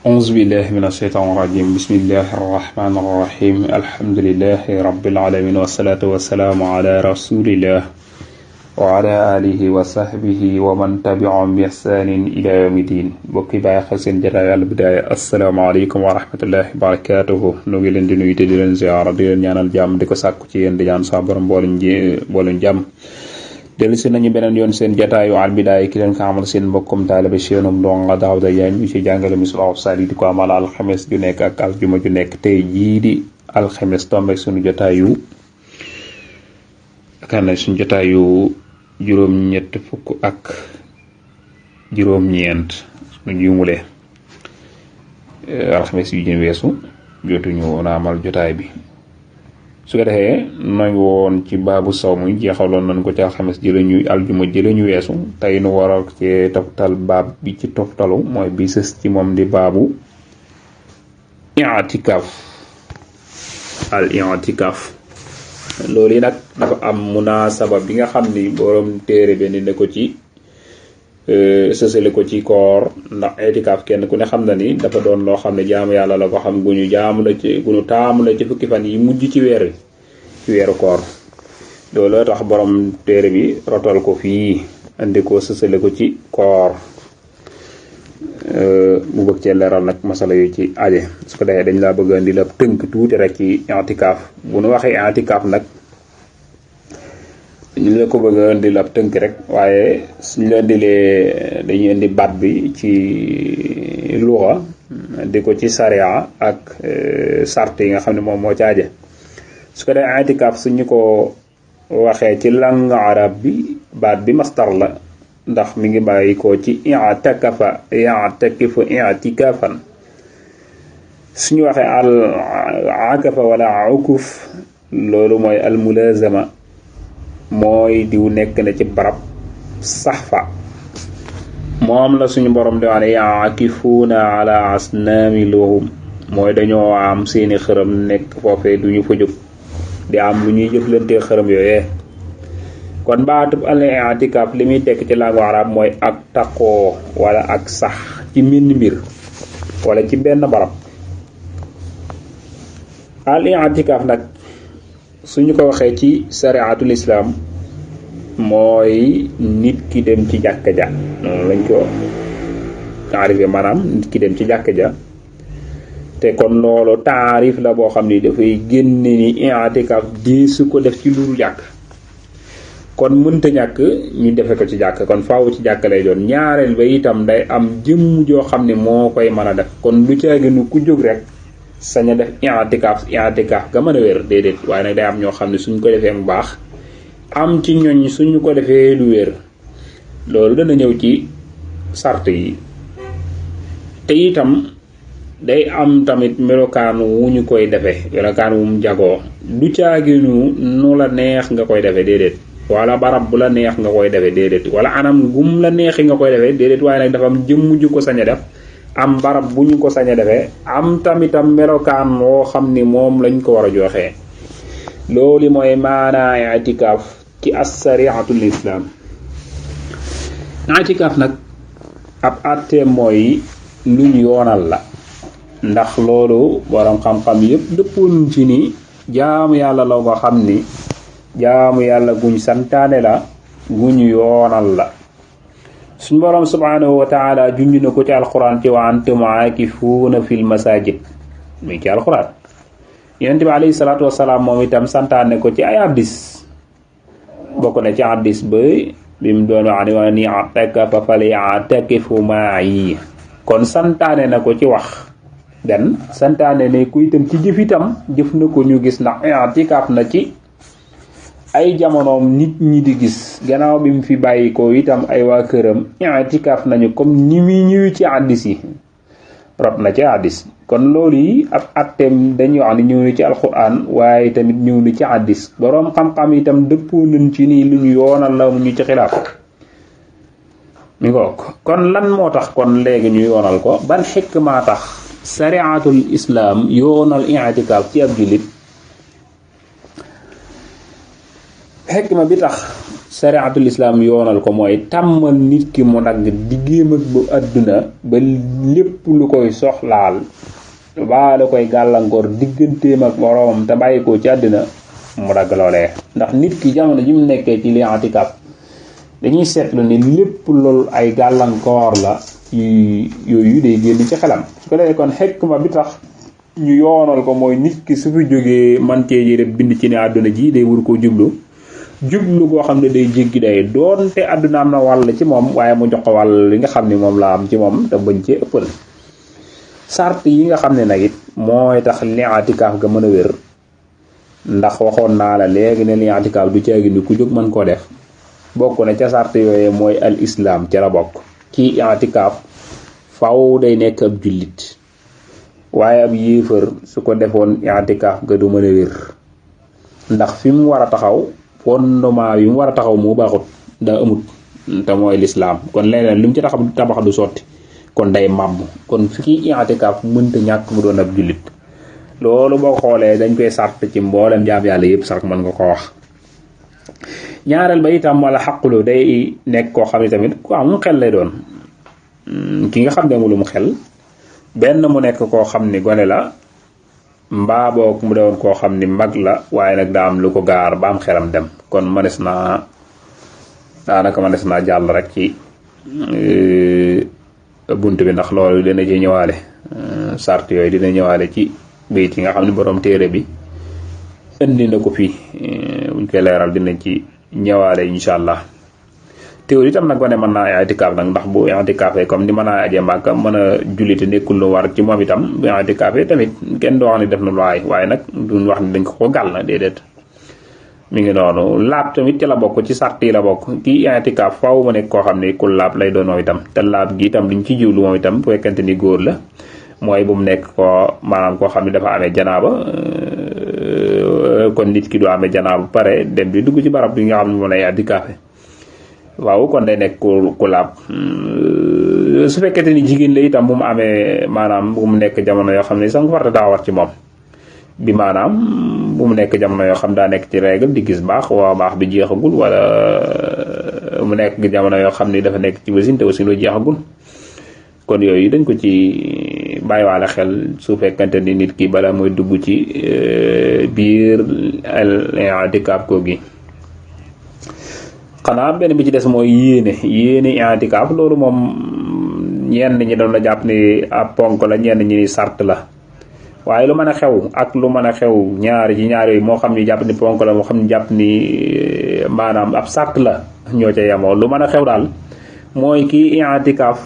أعوذ بالله من الشيطان الرجيم بسم الله الرحمن الرحيم الحمد لله رب العالمين والصلاة والسلام على رسول الله وعلى آله وصحبه ومن تبعهم بإحسان إلى يوم الدين bokki bàyyi xel seen jotaay Al Bidaaya asalaamaaleykum wa rahmatullahi wa barakaatuhu nu ngi leen di nuyu te di leen ziyaara di leen ñaanal jàmm di ko sàkku ci yéen di ñaan sa borom booluñ jàmm dellu si nañu beneen yoon seen jataayu Al Bidaaya ki leen ko amal seen mbokkum taalibe seenum donga Daawuda Jaañ ñu ci jàngale Mislahul Saalik di ko amal alxames ju nekk ak aljuma ju nekk tey jii di alxames tombe suñu jotaayu suñu jotaayu juróom-ñett fukk ak juróom-ñeent suñu juumulee alxames yu jën weesu jotuñu woon a amal jotaay bi su ko defee nañ woon ci baabu saw muy jeexaloon nañ ko ci alxames aljuma jële ñu weesu tey nu war a ci toftal baab bi ci toftalu mooy bi sës ci moom di baabu i'tikaaf al i'tikaaf loolu yi nag dafa am munaasaba bi nga xam ni borom téere bi ne ko ci sësale ko ci koor ndax i'tikaaf kenn ku ne xam na ni dafa doon loo xam ne jaamu yàlla la ko xam gu ñu taamu la ci fukki fan yi mujj ci weeru koor loolu tax borom téere bi rotal ko fii andi ko sësale ko ci koor mu bëgg cee leeral nag masala yu ci aje su ko defee dañ laa bëgg andi la tënk tuuti rek ci i'tikaaf bu nu waxee i'tikaaf nag ñu la ko bëgg andi la tënk rek waaye suñu la indilee dañuy indi baat bi ci luxa di ko ci sariya ak sart yi nga xam ne moom moo ci aje su ko defee i'tikaaf suñu ko waxee ci langue arab bi baat bi masdar la ndax mi ngi bàyyi ko ci i'takafa ya'takifu i'tikafan suñu waxee al akafa wala ukuf loolu mooy al mulazama mooy diw nekk na ci barab sax fa moom la suñu borom di wax ne ya'kifuuna ala asnaami lahum mooy dañoo am seeni xërëm nekk foofee duñu fa jóg di am lu ñuy jëflante xërëm yooyee kon baatub al-i'tikaaf li muy tekk ci langue arab mooy ak taqoo wala ak sax ci mbenn mbir wala ci benn barab al-i'tikaaf nag suñu ko waxee ci sariatul islam mooy nit ki dem ci jàkka ja noonu lañ ko taarifé maanaam nit ki dem ci jàkka ja te kon loolu taarif la boo xam ni dafay génne ni i'tikaaf di su ko def ci lu jàkk kon mënta ñàkk ñu defe ko ci jàkk kon faaw ci jàkk lay doon ñaareel ba itam day am jëmm joo xam ne moo koy mën a def kon lu caaginu ku jóg rek sañ a def i'tikaaf ga mën a wér déedéet waaye nag day am ñoo xam ne suñ ko defee mu baax am ci ñoñ suñu ko defee du wér loolu dana ñëw ci sart yi te itam day am tamit melokaan wu ñu koy defee melokaan wu mu jagoo du caaginu nu la neex nga koy defee déedéet wala barab bu la neex nga koy defee déedéet wala anam gum la neexi nga koy defee déedéet waaye nag dafa am jëmm ju ko sañ a def am barab bu ñu ko sañ a defee am tamitam melokaan woo xam ni moom lañ ko war a joxee loolu mooy maanaa i'tikaaf ci as-sari'atul islam i'tikaaf nag ab àtteem mooy luñ yoonal la ndax loolu borom xam-xam yépp dëppoon ci ni jaamu yàlla la nga xam ni jaamu yàlla guñ santaane la guñ yoonal la suñ boroom subhanahu wa ta'ala junj na ko ci alquran ci wa antum aakifuuna fil masajid muy ci alquran yonent bi alayhi salaatu wasalaam moom itam santaane ko ci ay hadiis bokk na ci hadiis ba bi mu doon wax ni ni i'takafa falya'takifu ma'i kon santaane na ko ci wax den santaane ne ku itam ci jëf itam jëf na ko ñu gis ndax i'tikaaf na ci ay jamonoom nit ñi di gis gannaaw bi mu fi bàyyi ko itam ay waa këram i'tikaaf nañu comme ni muy ñëw ci hadiis yi rot na ci hadiis kon loolu yi ab atteem dañuy wax ni ñëw na ci alxuraan waaye tamit ñëw na ci hadiis boroom xam-xam itam dëppoo nañ ci nii lu ñu yoonal la mu ñu ci xilaaf mi ngoog kon lan moo tax kon léegi ñu yoonal ko ban xikma tax sariatul islam yoonal i'tikaaf ci ab jullit xikma bi tax sariatul islam yoonal ko mooy tàmmal nit ki mu nag diggéem ak bu àdduna ba lépp lu koy soxlaal baa la koy gàllankoor digganteem ak boroomam te bàyyi ko ci àdduna mu dagg loolee. ndax nit ki jamono ji mu nekkee ci li i'tikaaf dañuy seetlu ni lépp loolu ay gàllankoor la yooyu day génn ci xelam. su ko defee kon xikma bi tax ñu yoonal ko mooy nit ki su fi jógee man cee jëre bind ci ne àdduna ji day wur koo jublu goo xam ne day jéggi day doonte àdduna am na wàll ci moom waaye mu jox ko wàll li nga xam ne moom la am ci moom te bañ cee ëppal. sart yi nga xam ne nag it mooy tax li'tikaaf ga mën a wér ndax waxoon naa la léegi ne li'tikaaf du caagi ni ku jóg mën koo def bokk na ca sart yooyu mooy al islam ca la bokk. kii i'tikaaf faw day nekk ab jullit waaye ab yéefar su ko defoon i'tikaaf ga du mën a wér ndax fi mu war a taxaw fondement yi mu war a taxaw moo baaxut daa amut te mooy lislaam kon leneen lu mu ci tabax du sotti kon day màbb kon fi kii i'tikaaf mënta ñàkk mu doon ab jullit loolu boo xoolee dañ koy sart ci mboolem jaam yàlla yëpp sax mën nga ko wax. ñaareel ba itam wala xaqulu day nekk koo xam ne tamit ku am xel lay doon ki nga xam ne mu lu mu xel benn mu nekk koo xam ni gone la mbaa boog mu doon koo xam ni mag la waaye nag daa am lu ko gaar ba am xelam dem kon mënees naa jàll rek ci bunt bi ndax loolu dina ci ñëwaale sart yooyu dina ñëwaale ci bayit yi nga xam ne borom téere bi indi na ko fii buñ koy leeral dinañ ci ñëwaale insha allah. teewul itam nag gone mën naa i'tikaaf nag ndax bu i'tikaafee comme ni mën naa aje Màkka mën a jullite nekkul lu war ci moom itam bu i'tikaafee tamit kenn doo wax ni def na lu waaye nag duñ wax ni dañ ko gàll na déedéet. mi ngi noonu laab tamit ci la bokk ci sart yi la bokk kii i'tikaaf faaw mu nekk koo xam ne ku laab lay doon moom itam te laab gi itam liñ ci jiwlu moom itam bu fekkente ni góor la mooy bu mu nekk koo maanaam koo xam ne dafa amee janaaba kon nit ki du amee janaaba pare dem di dugg ci barab bi nga xam ne moom lay i'tikaafe waaw kon day nekk ku laab. su fekkente ni jigéen la itam bu mu amee maanaam bu mu nekk jamono yoo xam ne sax farata daa war ci moom bi maanaam bu mu nekk jamono yoo xam daa nekk ci règle di gis baax waa baax bi jeexagul wala mu nekk jamono yoo xam ni dafa nekk ci wasin te wasin lu jeexagul kon yooyu dañ ko ci bàyyiwaale xel su fekkante ni nit ki bala mooy dugg ci biir i'tikaaf ko gi. xanaa benn bi ci des mooy yéene i'tikaaf loolu moom ñenn ñi doon la jàpp ni ab ponk la ñenn ñi ni sart la waaye lu mën a xew ak lu mën a xew ñaar yooyu moo xam ni jàpp ni ponk la moo xam ni jàpp ni maanaam ab sart la ñoo ca yemoo lu mën a xew daal mooy kii i'tikaaf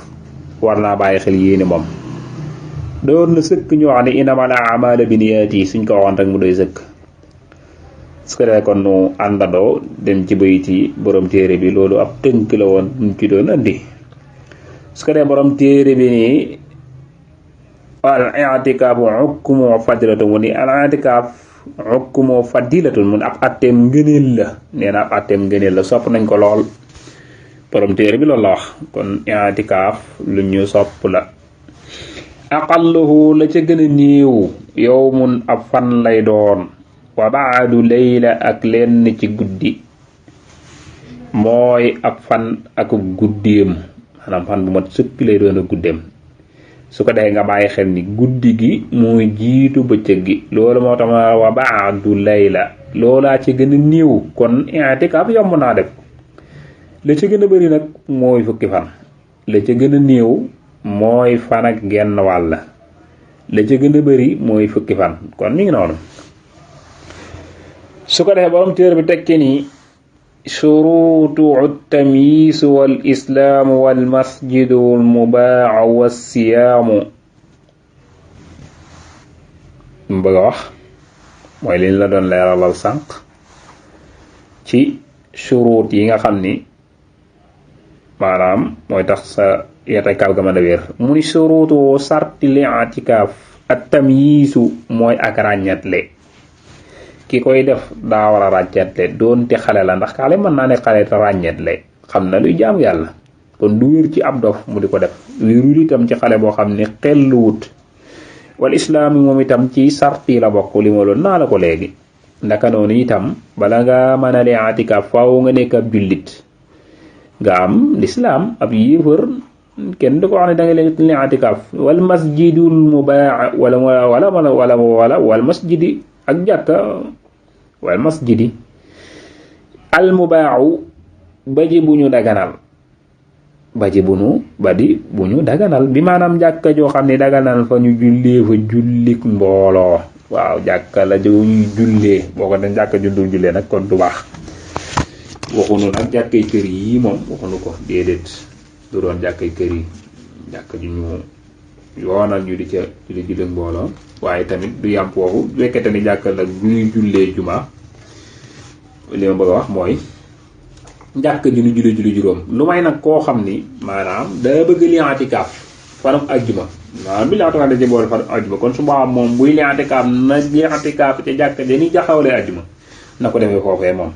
war naa bàyyi xel yéene moom. doon na sëkk ñu wax ni innamal a'maalu binniyaati suñ ko waxoon rek mu doy sëkk. su ko defee kon nu àndandoo dem ci bayit yi borom téere bi loolu ab tënk la woon mu ci doon andi. su ko defee borom téere bi nii al i'tikaafu hukmu fadilatun mu ni al i'tikaaf hukmu fadilatun mu ni ab atteem ngëneel la nee na ab atteem ngëneel la sopp nañ ko lool borom téere bi loolu la wax kon i'tikaaf lu ñu sopp la. aqalluhu la ca gën a néew yawmun ab fan lay doon wa ba'du layla ak lenn ci guddi mooy ab fan ak guddeem maanaam fan bu mat sëkk lay doon a guddeem. su ko defee nga bàyyi xel ni guddi gi mooy jiitu bëccëg gi loolu moo tax ma wa ba'du layla loolaa ci gën a néew kon i'tikaaf yomb naa def. la ca gën a bari nag mooy fukki fan la ca gën a néew mooy fan ak genn wàll la ca gën a bari mooy fukki fan kon mi ngi noonu. su ko defee borom téere bi tekki ni shuruutu at-tamyiis wal islaam wal masjidu wal mubaax was siyaamu mu bëgg a wax mooy liñ la doon leeralal sànq ci shuruut yi nga xam ni maanaam mooy tax sa i'tikaaf ga mën a wér. mu ni shuruutu sarti li'tikaaf at-tamyiisu mooy ak ràññatle ki koy def daa war a ràññatle doonte xale la ndax xale mën naa ne xale te ràññatle xam na luy jaam yàlla kon du wér ci ab dof mu di ko def wérul itam ci xale boo xam ne xel lu wut wal islaam yi moom itam ci sarti la bokk li ma loolu naa la ko léegi ndaka noonu itam bala nga mën a i'tikaaf faaw nga nekk ab jullit nga am lislaam. ab yéefar kenn du ko wax ne da nga leen i'tikaaf. wal masjidul mubaa wala wal masjidi ak jàkka wal masjidi al mubaaxu baji bu ñu daganal bu ñu daganal bi maanaam jàkka joo xam ne daganal fa ñu jullee fa jullik mbooloo. waaw jàkka la ju ñuy jullee boo ko ne jàkka ju dul jullee nag kon du baax. waxunu nag jàkkay kër yi moom waxunu ko déedéet du doon jàkkay kër yi jàkka ju ñu yoonal ñu di ca julli mbooloo. waaye tamit du yam foofu wekkete ni jàkka la ju ñuy jullee juma. li ma bëgg a wax mooy jàkk ju ñu julli juróom lu may nag koo xam ni maanaam daa bëgg li i'tikaaf fanam ajjuma maanaam bi i'tikaaf da ci boole fanam ajjuma kon su boobaa moom buy li i'tikaaf na li i'tikaaf ca jàkk dañuy jaxawle ajjuma na ko defee foofee moom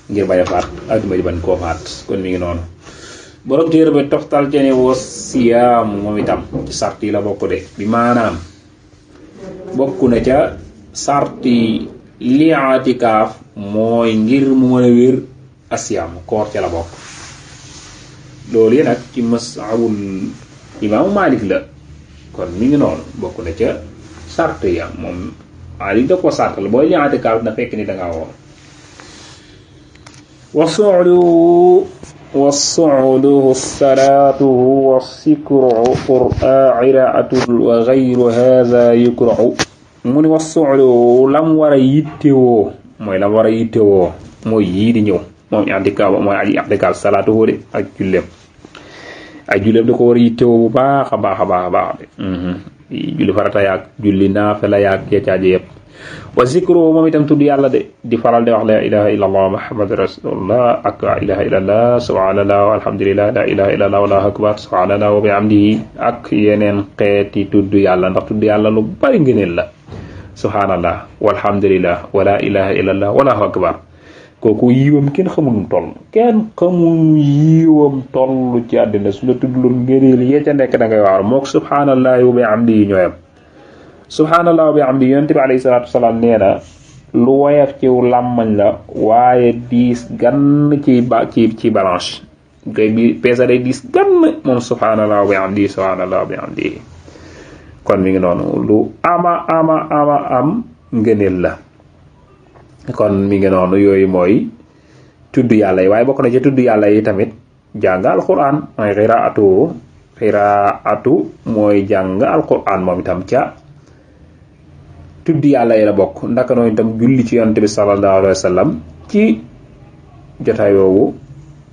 ngir bañ a faat ajjuma ji bañ koo faat. kon mi ngi noonu borom téere ba toftal ci ne wa siyaam moom itam ci sart yi la bokk de bi maanaam bokk na ca sarti li i'tikaaf mooy ngir mu mën a wér asiyaam koor ca la bokk. loolu yi nag ci masabul imaamu Maalik la. kon mi ngi noonu bokk na ca sart ya moom Maalik da ko sartal booy li i'tikaaf na fekk ni dangaa woor. والصعود صلاته والسكر قراءة wa غير هذا يكره. mu ni والصعود lam war a yittewoo mooy lam war a yittewoo mooy yii di ñëw moom i'tikaaf mooy aji i'tikaaf salaatuhu de ak julleem da ko war a yittewoo bu baax a baax a baax de julli farata yaag julli naafila yaag ya caaje yëpp. wa zikru moom itam tudd yàlla de di faral di wax la ilaha illallah muhammadu rasulullah ak la ilaha illallah subhanallah alhamdulillah la ilaha illallah wallahu akbar subhanallah wa bihamdihi ak yeneen xeeti tudd yàlla ndax tudd yàlla lu bari ngëneel la. subhanallah walhamdulillah wala ilaha illallah wallahu akbar kooku yiwam kenn xamul yiwam toll ci àddina su la tuddloon ngëneel yee ca nekk da ngay waar mook subhanallah wa bihamdihi ñooyam. subhanallah wa bihamdihi yonent bi alayhi salaatu wasalaam nee na lu woyof ci làmmañ la waaye diis gann ci balance ngay bi peesa day diis gann moom subhanallah wa bihamdihi kon mi ngi noonu lu ama am ngëneel la. kon mi ngi noonu yooyu mooy tudd yàlla yi waaye bokk na ci tudd yàlla yi tamit jàng alquran mooy xiraatu mooy jàng alquran moom itam ca tudd yàlla yi la bokk. ndaka noonu itam julli ci yonent bi sallallahu alayhi wa sallam ci jotaay yoowu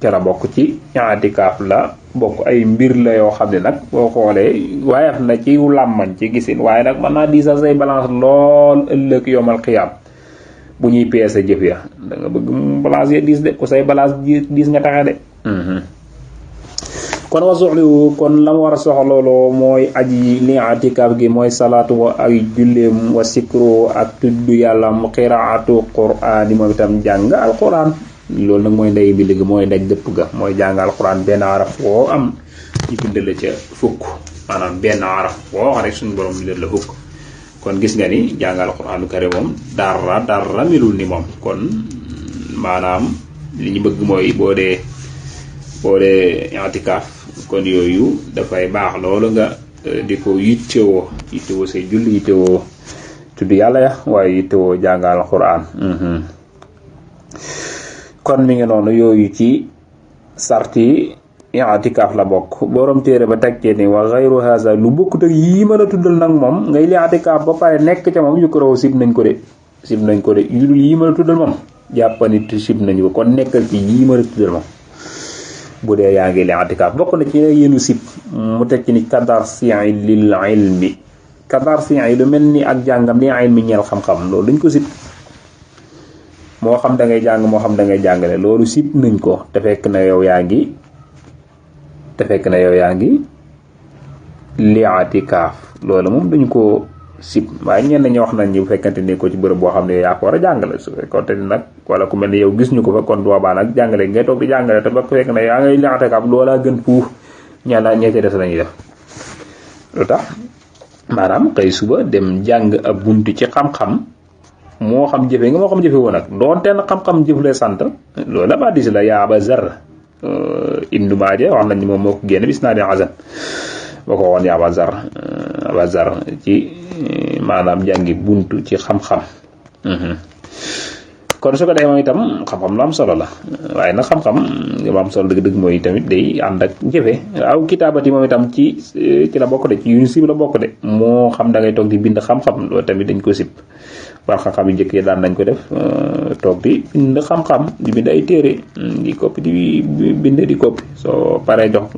ca la bokk. ci i'tikaaf la bokk. ay mbir la yoo xam ne nag boo xoolee waaye na ci làmmañ ci gisin waaye nag mën naa diisal say balance lool ëllëg yomal xiyaam bu ñuy peese jëf ya da nga bëgg balance ya diis de ku say balance diis nga taxe de. kon wasuxliwu kon la mu war a soxlooloo mooy aji li i'tikaaf gi mooy salaatu ay julleem wa sikru ak tudd yàlla mu qiraatu qur'aan yi moom itam jàng alquran. loolu nag mooy ndey bi léegi mooy ndaj dëpp ga mooy jàng alquran benn araf woo am ñu bindal la ca fukk maanaam benn araf woo wax rek suñu borom bindal la fukk. kon gis nga ni jàng alquranu karim moom dara melul ni moom. kon maanaam li ñu bëgg mooy boo dee i'tikaaf kon yooyu dafay baax loolu nga di ko yittewoo say julli yittewoo tudd yàlla ya waaye yittewoo jàng alquran. kon mi ngi noonu yooyu ci sarti i'tikaaf la bokk. borom téere ba tekkee ni wa ghayru haza lu bokkut ak yii mën a tuddal nag moom ngay li i'tikaaf ba pare nekk ca moom yukrahu sib nañ ko de yu dul yii mën a tuddal moom jàppanit sib nañu ko. kon nekkal ci yii mën a tuddal moom bu dee yaa ngi li i'tikaaf. bokk na ci yéenu sib mu tekki ni kadarsi'i lil ilmi kadarsi'i lu mel ni ak jàngam li ilmi ñeel xam-xam loolu dañ ko sib. moo xam da ngay jàng moo xam da ngay jàngale loolu sib nañ ko te fekk na yow yaa ngi li i'tikaaf loolu moom dañu ko sib. waaye ñenn ñi wax nañ ñu bu fekkante ni ko ci bërëb boo xam ne yaa ko war a jàngale su fekkoon te nag wala ku mel ni yow gis ñu ko fa kon boobaa nag jàngale ngay toog di jàngale te ba fekk na yaa ngay li i'tikaaf loolaa gën fuuf ñeete des lañuy def. lu tax maanaam xëy suba dem jàng ab buntu ci xam-xam moo xam jëfe nga moo xam jëfe woo nag doonte na xam-xam jëf lay sant loolu la hadis la yaa Aba Zar Ibnu Maaja wax nañ ni moom moo ko génne bis naa di Hasan boo ko waxoon yaa Aba Zar ci maanaam jàngi buntu ci xam-xam kon su ko defee moom itam xam-xam lu am solo la waaye nag xam-xam lu am solo dëgg-dëgg mooy tamit day ànd ak jëfe aw kitaabati moom itam ci la bokk de ci yu ñu sib la bokk de moo xam da ngay toog di bind xam-xam loolu tamit dañ ko sib war xam-xam yu njëkk yi daan nañ ko def toog di bind xam-xam di bind ay téere di coppi di bind di coppi soo paree jox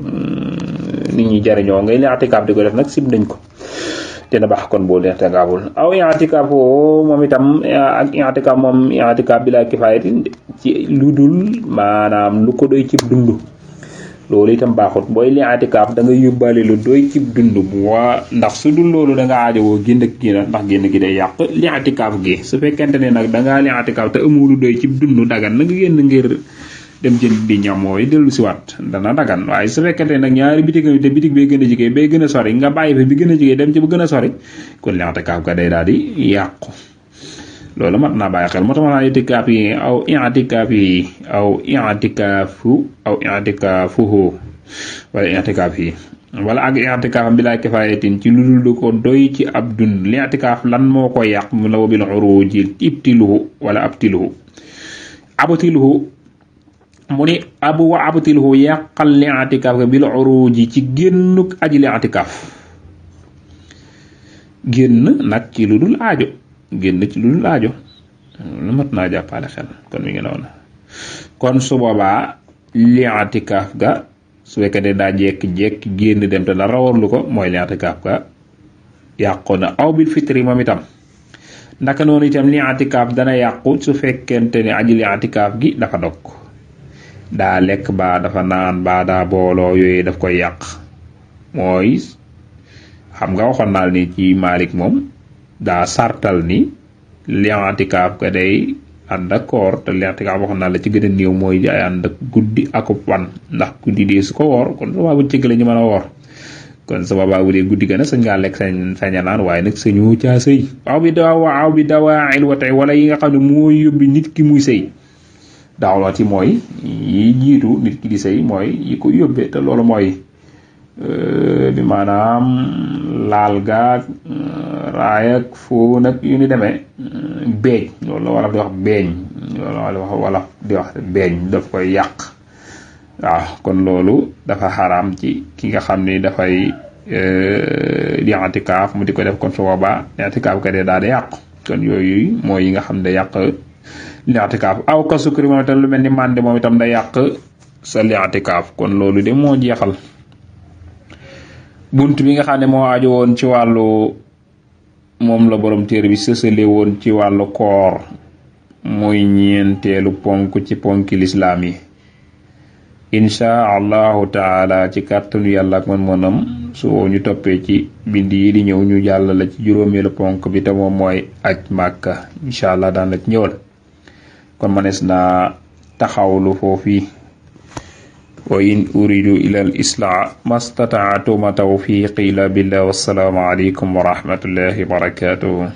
nit ñi jariñoo ngay li i'tikaaf di ko def nag sib nañ ko dina baax kon boo i'tikaaful aw i'tikaaf moom itam ak i'tikaaf moom i'tikaaf bi laa kifaayatin ci lu dul maanaam lu ko doy ci dund loolu itam baaxut booy li i'tikaaf da nga yóbbaale lu doy ci dund ndax su dul loolu da nga aajowoo génn gi na ndax génn gi day yàq li i'tikaaf gi su fekkente ne nag da ngaa li i'tikaaf te amoo lu doy ci dund dagan na nga génn ngir dem jënd di ñam mooy dellu si waat dana dagan waaye su fekkente nag ñaari bitig te bitig bay gën a jege bay gën a sori nga bàyyi fa bi gën a jege dem ci bu gën a sori kon li i'tikaaf ga day daal di yàqu loolu mat naa bàyyi xel moo tax ma naa i'tikaaf yi aw i'tikaafuhu wala i'tikaaf yi wala ak i'tikaaf bi laa kifaayatin ci lu dul du ko doy ci ab dund li i'tikaaf lan moo ko yàq mu la bil uruji ibtiluhu wala abtiluhu mu ni abtiluhu yàqal li i'tikaaf ga bil uruji ci génnuk aji li i'tikaaf génn nag ci lu dul aajo génn ci lu dul aajo lu mat naa jàppale xel kon mi ngi noonu kon su boobaa li i'tikaaf ga su fekkee ne daa jekki génn dem te dara warlu ko mooy li i'tikaaf ga yàqu na aw bil fitri moom itam naka noonu itam li i'tikaaf dana yàqu su fekkente ne aji li i'tikaaf gi dafa dog daa lekk baa dafa naan baa daa booloo yooyu daf koy yàq mooy xam nga waxoon naa ni ci Maalik moom daa sartal ni li i'tikaaf ga day ànd ak koor te li i'tikaaf waxoon naa la ci gën a néew mooy ay ànd ak guddi ak wan ndax guddi dee su ko woor kon su boobaa bu cëgg la ñu mën a woor kon su boobaa bu dee guddi gën a sañ ngaa lekk sañ a naan waaye nag sañoo caa sëy aw bi dawaa'il wat'i wala yi nga xam ne mooy yóbbi nit ki muy sëy daawlati mooy yi jiitu nit ki di sëy mooy yi ko yóbbee te loolu mooy bi maanaam laal gaag raayak foo nag yu ni demee beeñ loolu la wolof di wax beeñ loolu wolof di wax beeñ daf koy yàq waaw kon loolu dafa xaraam ci ki nga xam ni dafay di i'tikaaf mu di ko def kon su boobaa i'tikaaf ka dee daal di yàqu kon yooyu mooy yi nga xam ne yàq li i'tikaaf aw ka sukri moom itam lu mel ni màndi moom itam da yàq sa li i'tikaaf kon loolu de moo jeexal bunt bi nga xam ne moo aju woon ci wàllu moom la borom téere bi sësale woon ci wàllu koor muy ñeenteelu ponk ci ponki lislaam yi insha allahu taala ci kàttanu yàlla ak man-manam su ñu toppee ci bind yi di ñëw ñu jàll la ci juróomeelu ponk bi te moom mooy aj màkka insha allah daan la ci ñëwal kon manees naa taxawlu foofu wa in uridu ila al islah mastata'tu ma tawfiqi illa billah wassalaamu alaykum wa rahmatullahi wa barakatuh